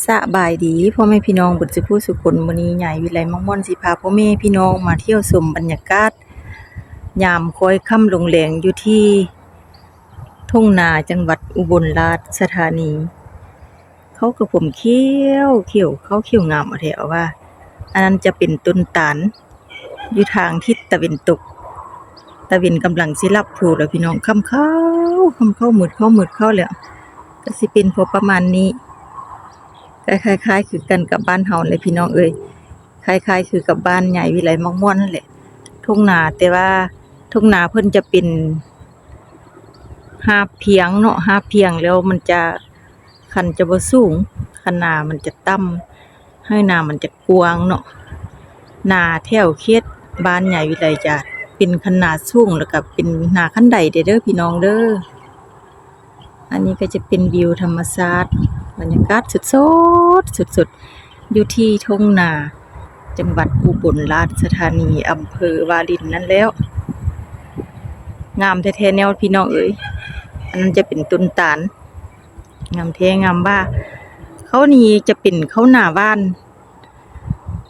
ສະບາຍດີພໍ່ແມ່ພີ່ນ້ອງເບິດສຸຜູ້ສຸຄົນ, ມື້ນີ້ຍາຍວິໄລມັກມ່ວນຊິພາພໍ່ແມ່ພີ່ນ້ອງມາທ່ຽວຊົມບັນຍາກາດຍາມຄ້ອຍຄ່ຳລົງແລງຢູ່ທີ່ທົ່ງນາ ຈັງຫວັດອຸບົນລາຊະທານີ. ເຂົາກະຜົມຂຽວຂຽວ ຂຽວງາມເອົາແທ້ເອົາວ່າ. ອັນນັ້ນຈະເປັນຕົ້ນຕານ ຢູ່ທາງທິດຕາເວັນຕົກ. ຕາເວັນກຳລັງຊິລັບພູແລ້ວພີ່ນ້ອງ, ຄ່ຳເຂົ້າ ຄ່ຳເຂົ້າ ມືດເຂົ້າ ມືດເຂົ້າແລ້ວ. ກະຊິເປັນພໍປະມານນີ້, ກະຄ້າຍໆຄືກັນກັບບ້ານເຮົາແຫຼະພີ່ນ້ອງເອີຍ, ຄ້າຍໆຄືກັບບ້ານຍາຍວິໄລມັກມ່ວນຫັ້ນແຫຼະ. ທົ່ງນາ ແຕ່ວ່າທົ່ງນາເພິ່ນຈະເປັນຮາບພຽງເນາະ, ຮາບພຽງແລ້ວມັນຈະ ຄັນຈະບໍ່ສູງ, ຄັນນາມັນຈະຕ່ຳ, ໄຮ່ນາມັນຈະກວ້າງເນາະ. ນາແຖວເຂດບ້ານຍາຍວິໄລຈະເປັນຄັນນາສູງ ແລ້ວກະເປັນນາຄັນໄດແດ່ເດີພີ່ນ້ອງເດີ. ອັນນີ້ກະຈະເປັນວິວທຳມະຊາດ, ບັນຍາກາດສົດໆ ສົດໆ ຢູ່ທີ່ທົ່ງນາ ຈັງຫວັດອຸບົນລາຊະທານີ ອຳເພີວາລິນນັ້ນແຫຼະ. ງາມແທ້ໆແນວພີ່ນ້ອງເອີຍ. ອັນນັ້ນຈະເປັນຕົ້ນຕານ ງາມແທ້ງາມວ່າ. ເຂົ້ານີ້ຈະເປັນເຂົ້ານາຫວ່ານ,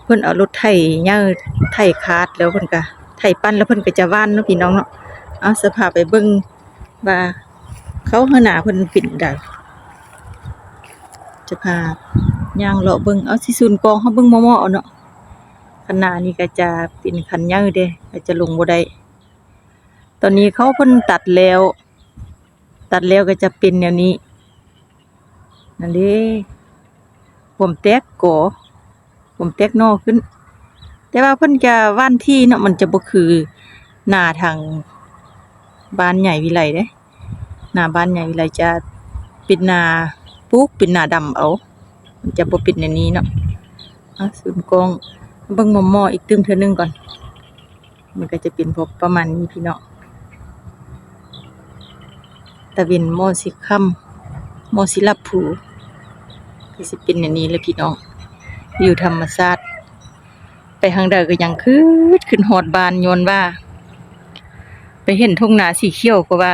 ເພິ່ນເອົາລົດໄຖໃຫຍ່ໄຖຄາດ ແລ້ວເພິ່ນກະໄຖປັ່ນ ແລ້ວເພິ່ນກະຈະຫວ່ານເນາະພີ່ນ້ອງເນາະ. ເອົາ ຊິພາໄປເບິ່ງວ່າເຂົ້ານາເພິ່ນເປັນໃດ, ຈະພາຍ່າງເລາະເບິ່ງ. ເອົາ ຊິສູນກ້ອງເຮົາເບິ່ງໝໍ່ໆເອົາເນາະ. ຄັນນານີ້ກະຈະເປັນຄັນໃຫຍ່ເດ້, ອາດຈະລົງບໍ່ໄດ້. ຕອນນີ້ເຂົ້າເພິ່ນຕັດແລ້ວ, ຕັດແລ້ວກະຈະເປັນແນວນີ້ ນັ້ນເດ້. ຄວາມແຕກກໍ ຄວາມແຕກໜໍ່ຂຶ້ນ, ແຕ່ວ່າເພິ່ນກະຫວ່ານທີ່ເນາະ, ມັນຈະບໍ່ຄືນາທາງບ້ານຍາຍວິໄລເດ້. ນາບ້ານຍາຍວິໄລຈະເປັນນາປູກ ເປັນນາດຳເອົາ, ມັນຈະບໍ່ເປັນແນວນີ້ເນາະ. ເອົາ ສູນກ້ອງເບິ່ງໝໍ່ໆອີກຕື່ມເທື່ອໜຶ່ງກ່ອນ. ມັນກະຈະເປັນພໍປະມານນີ້ພີ່ນ້ອງ. ຕາເວັນໝໍ່ຊິຄ່ຳ ໝໍ່ຊິລັບພູ ກະຊິເປັນແນວນີ້ແຫຼະພີ່ນ້ອງ. ວິວທຳມະຊາດ ໄປທາງໃດກະຍັງຄຶດ ຄຶດຮອດບ້ານ, ຍ້ອນວ່າໄປເຫັນທົ່ງນາສີຂຽວ ເພາະວ່າ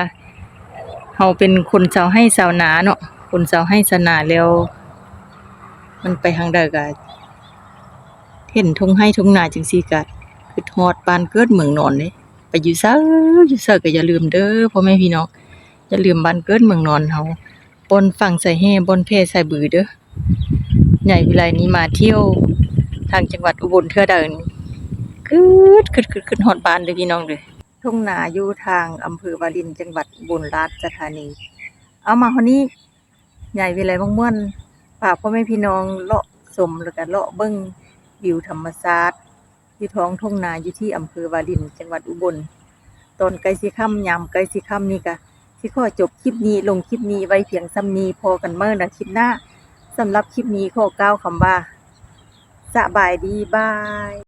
ເຮົາເປັນຄົນຊາວໄຮ່ຊາວນາເນາະ, ຄົນຊາວໄຮ່ຊາວນາແລ້ວ ມັນໄປທາງໃດກະເຫັນທົ່ງໄຮ່ທົ່ງນາຈັ່ງຊີ້ ກະຄຶດຮອດບ້ານເກີດເມືອງນອນເດ້. ໄປຢູ່ໃສ ຢູ່ໃສກະຢ່າລືມເດີພໍ່ແມ່ພີ່ນ້ອງ, ຢ່າລືມບ້ານເກີດເມືອງນອນເຮົາ, ບ່ອນຝັງສາຍແຮ່ ບ່ອນແຜ່ສາຍບືເດີ. ຍາຍວິໄລນີ້ມາທ່ຽວທາງຈັງຫວັດອຸບົນເທື່ອໃດນີ້ ຄຶດ ຄຶດ ຄຶດ ຄຶດຮອດບ້ານເດີພີ່ນ້ອງເດີ. ທົ່ງນາຢູ່ທາງອຳເພີວາລິນ ຈັງຫວັດອຸບົນລາຊະທານີ. ເອົາ ມາຮອດນີ້ ຍາຍວິໄລມັກມ່ວນ ພາພໍ່ແມ່ພີ່ນ້ອງເລາະຊົມ ແລ້ວກະເລາະເບິ່ງວິວທຳມະຊາດ ຢູ່ທ້ອງທົ່ງນາ ຢູ່ທີ່ອຳເພີວາລິນ ຈັງຫວັດອຸບົນ. ຕອນໃກ້ຊິຄ່ຳ ຍາມໃກ້ຊິຄ່ຳນີ້ກະຊິຂໍຈົບຄລິບນີ້ ລົງຄລິບນີ້ໄວ້ພຽງສ່ຳນີ້, ພໍ້ກັນໃໝ່ໃນຄລິບໜ້າ. ສຳລັບຄລິບນີ້ຂໍກ່າວຄຳວ່າ ສະບາຍດີ ບາຍ.